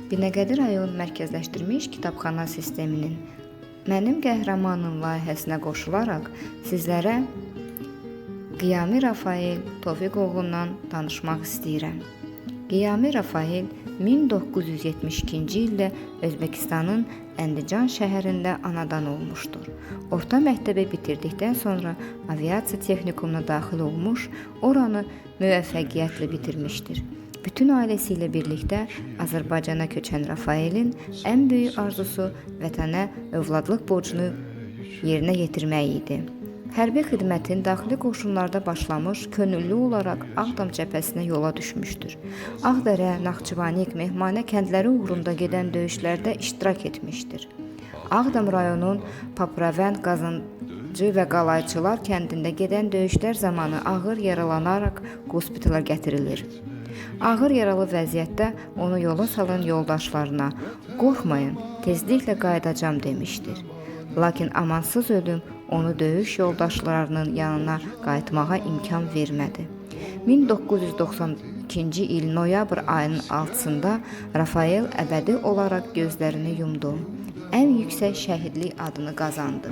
Binəqədi rayon mərkəzləşdirilmiş kitabxana sisteminin Mənim Qəhrəmanım layihəsinə qoşularaq sizlərə Qiyami Rafael Tofiqoğlundan danışmaq istəyirəm. Qiyami Rafael 1972-ci ildə Özbəkistanın Əndican şəhərində anadan olmuşdur. Orta məktəbi bitirdikdən sonra aviasiya texnikumuna daxil olmuş, oranı müvəffəqiyyətlə bitirmişdir. Bütün ailəsi ilə birlikdə Azərbaycana köçən Rafaelin ən böyük arzusu vətənə övladlıq borcunu yerinə yetirmək idi. Hərbi xidmətin daxili qoşunlarda başlamış, könüllü olaraq Ağdam cəbhəsinə yola düşmüşdür. Ağdərə, Naxçıvanik, Mehmanə kəndləri uğrunda gedən döyüşlərdə iştirak etmişdir. Ağdam rayonunun Papravənd, Qazancı və Qalayçılar kəndində gedən döyüşlər zamanı ağır yaralanaraq hospitala gətirilir. Ağır yaralı vəziyyətdə onu yola salan yoldaşlarına "Qorxmayın, tezliklə qayıdacam" demişdir. Lakin amansız ölüm onu döyüş yoldaşlarının yanına qayıtmağa imkan vermədi. 1992-ci il noyabr ayının 6-sında Rafael əbədi olaraq gözlərini yumdu. Ən yüksək şəhidlik adını qazandı.